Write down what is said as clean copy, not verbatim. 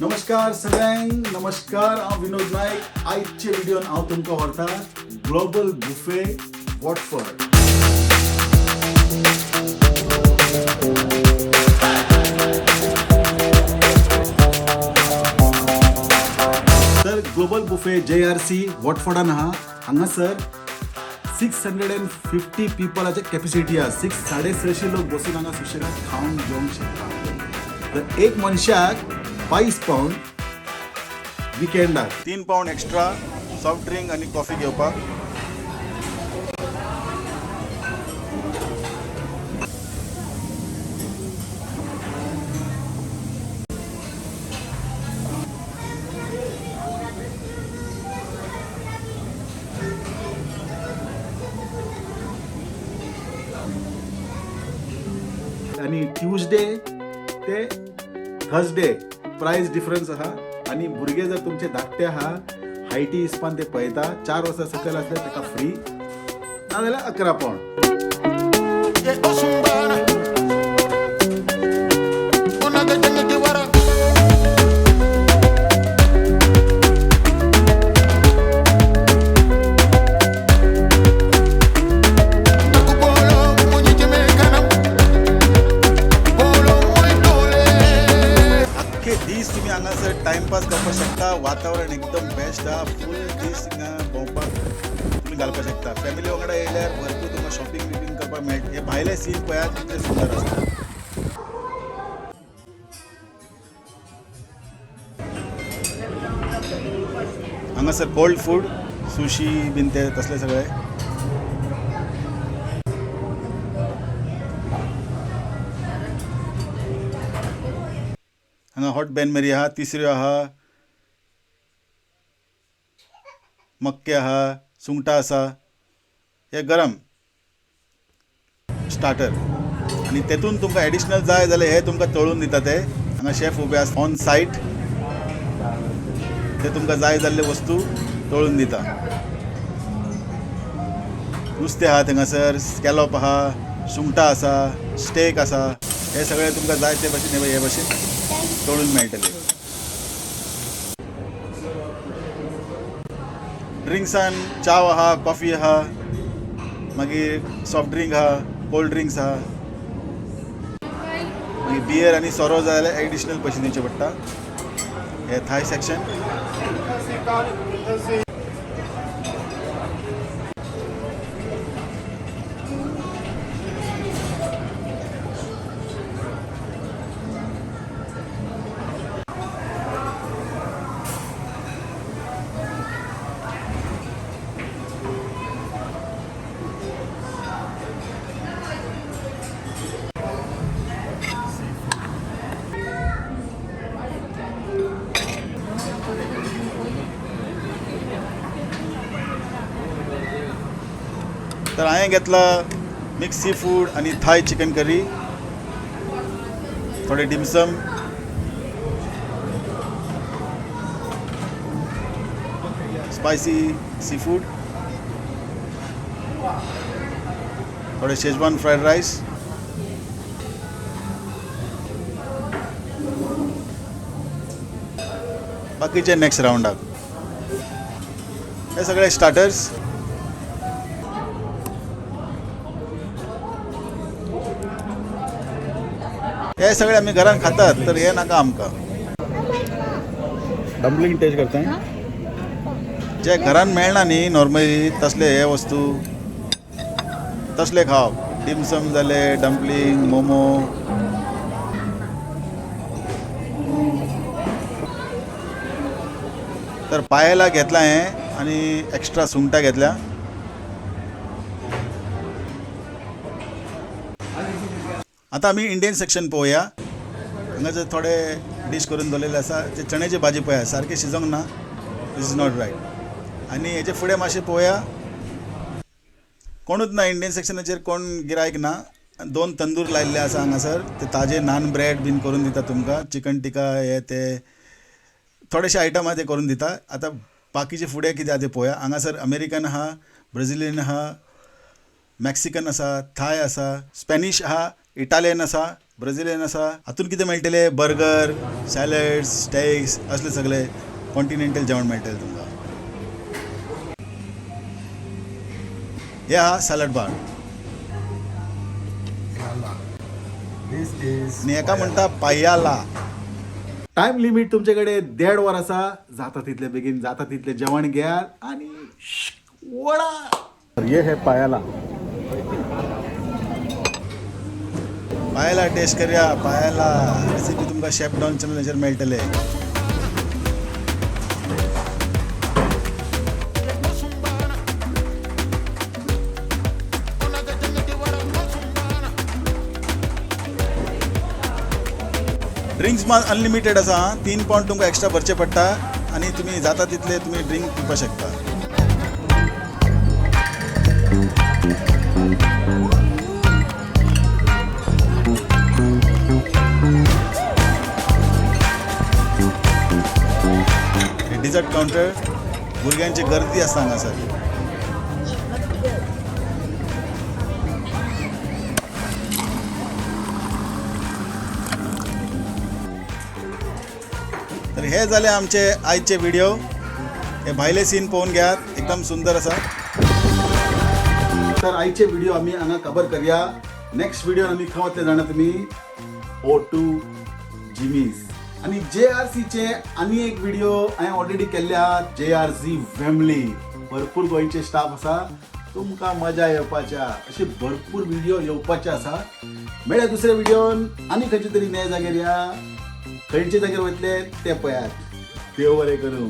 नमस्कार सगळ्यांक, नमस्कार. हांव विनोद नायक. आयचे व्हिडियोन हांव तुमकां व्हरता ग्लोबल बुफे वॉटफर्ड. तर ग्लोबल बुफे JRC वॉटफर्डान आहा. हांगासर 650 पिपलाचे कॅपेसिटी आहा. 650 लोक बसून हांगा सुशेगाद खावन जेवंक शकता. तर एक मनशाक 22 पावंड विकेंडाक, 3 पावंड एक्स्ट्रा सॉफ्ट ड्रिंक आनी कॉफी घेवपाक. आनी ट्युजडे ते थर्सडे प्रायस डिफरन्स आहा. आनी भुरगे जर तुमचे धाकटे आहा, हायटी हिसपान ते पळयता. 4 वर्सां सकयल आसल्यार ताका फ्री, नाजाल्यार 11 पावंड. अख्खे दीस तुम्ही हांगासर टायमपास करपाक शकता. वातावरण एकदम बेस्ट आहा. फूल दीस हिंगा भोंवपाक तुमी घालपाक शकता. फॅमिली वांगडा येयल्यार भरपूर तुमकां शॉपिंग बिपिंग करपाक मेळटा. हे भायले सीन पळयात कितले सुंदर आसता. हांगासर कोल्ड फूड, सुशी बीन ते तसले सगळे. हांगा हॉट बेनमेरी आहा, तिसऱ्यो आहा, मक्के आहा, सुंगटां आसा. हे गरम स्टार्टर आनी तेतून तुमकां एडिशनल जाय जाल्यार हे तुमकां तळून दिता ते. हांगा शेफ उबे आसा ऑन सायट, ते तुमकां जाय जाल्ले वस्तू तळून दिता. नुस्तें आहा थंगासर, स्कॅलॉप आहा, सुंगटां आसा, स्टेक आसा. हे सगळे तुमकां जाय ते भशेन हे भशेन तळून मेळटले. ड्रिंक्सान च्याव आहा, कॉफी आहा, मागीर सॉफ्ट ड्रिंक आहा, कोल्ड ड्रिंक्स आहा. मागीर बियर आनी सोरो जाय जाल्यार एडिशनल पयशे दिवचे पडटा. हे थाय सेक्शन. तर हांवें घेतला मिक्स सी फूड आनी थाय चिकन करी, थोडे डिमसम, स्पायसी सी फूड, थोडे शेजवान फ्रायड रायस. बाकीचे नेक्स्ट रावंडाक. हे सगळे स्टार्टर्स. हे सगळे आमी घरान खातात, तर हे नाका आमकां. डम्पलिंग टेस्ट करता. जे घरान मेळना न्ही नॉर्मली तसले हे वस्तू तसले खावप. डिमसम जाले, डम्पलिंग, मोमो. तर पायला घेतला हें आनी एक्स्ट्रा सुंगटां घेतल्या. आतां आमी इंडियन सेक्शन पळोवया. हांगासर थोडे डीश करून दवरलेले आसा. ते चण्याची भाजी पळया, सारकी शिजोंक ना, this is not right. आनी हेजे फुडें मातशें पळोवया, कोणूच ना इंडियन सेक्शनाचेर, कोण गिरायक ना. 2 तंदूर लायिल्ले आसा हांगासर, ते ताजे नान ब्रेड बीन करून दिता तुमकां, चिकन टिका हे ते थोडेशे आयटम आहा ते करून दिता. आतां बाकीचे फुडें कितें आहा तें पळोवया. हांगासर अमेरिकन आहा, ब्राझिलियन आहा, मॅक्सिकन आसा, थाय आसा, स्पॅनिश आहा, इटालियन आसा, ब्राझिलियन आसा. हातून कितें मेळटलें? बर्गर, सॅलड्स, स्टेक्स असले सगळे कॉन्टिनेंटल जेवण मेळटलें तुमकां. हे आहा सॅलड बार. This is आनी हेका म्हणटा पायाला. टायम लिमीट तुमचे कडेन 1.5 वर आसा. जाता तितले बेगीन जाता तितले जेवण घेयात आनी वडा. ये है पायाला. पायाला टेस्ट करया. पायाला रेसिपी तुमकां शेफ डॉन चॅनलाचेर मेळटले. ड्रिंक्स मात अनलिमिटेड आसा. 3 पावंड तुमकां एक्स्ट्रा भरचे पडटा आनी तुमी जाता तितले तुमी ड्रिंक पिवपाक शकता. डिजर्ट कावंटर, भुरग्यांची गर्दी आसता हांगासर. तर हे जाले आमचे आयचे व्हिडिओ. हे भायले सीन पळोवन घेयात, एकदम सुंदर आसा. तर आयचे व्हिडिओ आमी हांगा कबर करया. नेक्स्ट व्हिडिओ आमी खंय वतले जाणा तुमी? O2 Jimmy's. आनी जे आर सीचे आनी एक व्हिडिओ हांवें ऑलरेडी केल्ले आहा, जे आर सी फॅमिली. भरपूर गोंयचे स्टाफ आसा, तुमकां मजा येवपाच्या. अशे भरपूर व्हिडिओ येवपाचे आसा. मेळ्या दुसऱ्या व्हिडिओन आनी खंयचे तरी नव्या जाग्यार या. खंयच्या जाग्यार वयतले ते पळयात. देव बरें करूं.